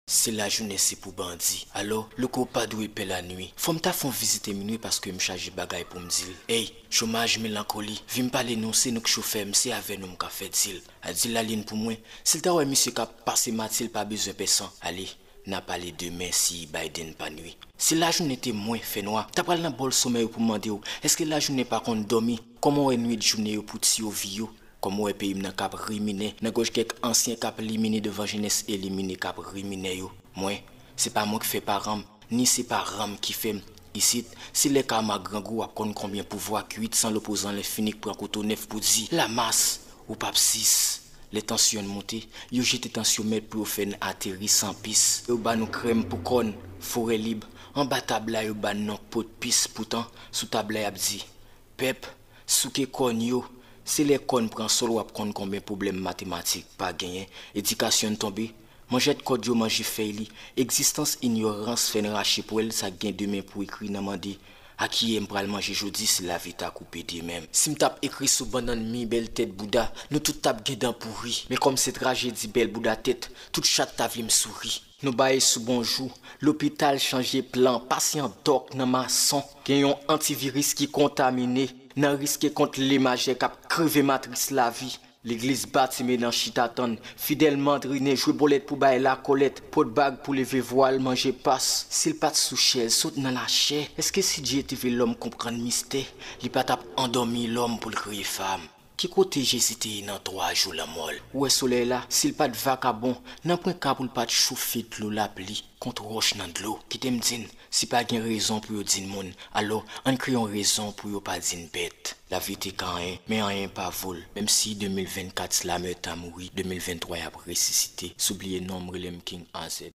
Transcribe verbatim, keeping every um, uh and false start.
Se lajounen se pou bandi. Alò, louko pa dwe pè lanwi. Fò m ta fè yon vizite minwi paske m chaje bagay pou m di l. Ey, chomaj, melankoli, vin pale nou, se nou k chofè m, se avè nou m ka fè dil. A di l lalin pou mwen. Si l ta wè misye k ap pase mati, l pa bezwen pèsan. Ale, n a pale demen si Biden pa nwi. Si lajounen te mwen fènwa, ta pral nan bòl somèy ou pou mande w, èske lajounen pa konn dòmi? Kòman w wè nwit jounen yo pou ti yo vi yo? Kòm w wè peyi m nan k ap riminen, nan gòj kèk ansyen k ap limine devan jenès elimine k ap riminen yo. Mwen, se pa mwen k fè paran m, ni se paran m ki fè m. Isit, se lè kama grangou w ap konn konbyen pouvwa ki uit san lopozan lenfini k pran kouto nèf pou di, lamas, ou p ap sis. Lè tansyon n moute, yo jete tansyomèt pou yo fè n ateri san pis. Yo ba nou krèm pou kòn, forè lib, anba tab la yo ba n non pot pis, poutan, sou tab la y ap di, pèp, souke kòn yo, se lè kòn pran sòl w ap konn konbyen pwoblèm matematik pa genyen, edikasyon n tonbe, manjèt kòd yo manje fèy li, egzistans inyorans fè n rache pwèl sa k gen demen pou ekri nan mande, a kiyè m pral manje jodi si lavi ta koupe de men m? Si m t ap ekri sou bannann mi bèl tèt bouda, nou tout t ap gen dan pouri, men kòm se trajedi bèl bouda tèt, tout chat ta vle m souri. Nou bay sou bonjou, lopital chanje plan, pasyan dòk nan mason. Gen yon antiviris ki kontamine, nan riske kont lemajè k ap kreve matris lavi. Legliz batime nan chita tann, fidèl mandrinen jwe bòlèt pou bay lakòlèt, pot bag pou leve vwal, manje pas. Si l pa t sou chèz, sot nan lachè, èske si Dye te vle lòm konprann mistè, li pa t ap andòmi lòm pou l kreye fam? Ki kote Jezi te ye nan twa jou lanmò l? Ou wè solèy la, si l pa t vakabon, nanpwen ka pou l pa t chofe dlo lapli kont wòch nan dlo. Kite m di n, si pa gen rezon pou yo di n moun, alò, ann kreye yon rezon pou yo pa di n bèt. Lavi te ka anyen, men anyen pa vo l. Menm si de mil vennkat si lamè ta mouri, de mil venntwa y ap resisite. Si w bliye non m, rele m King A Z.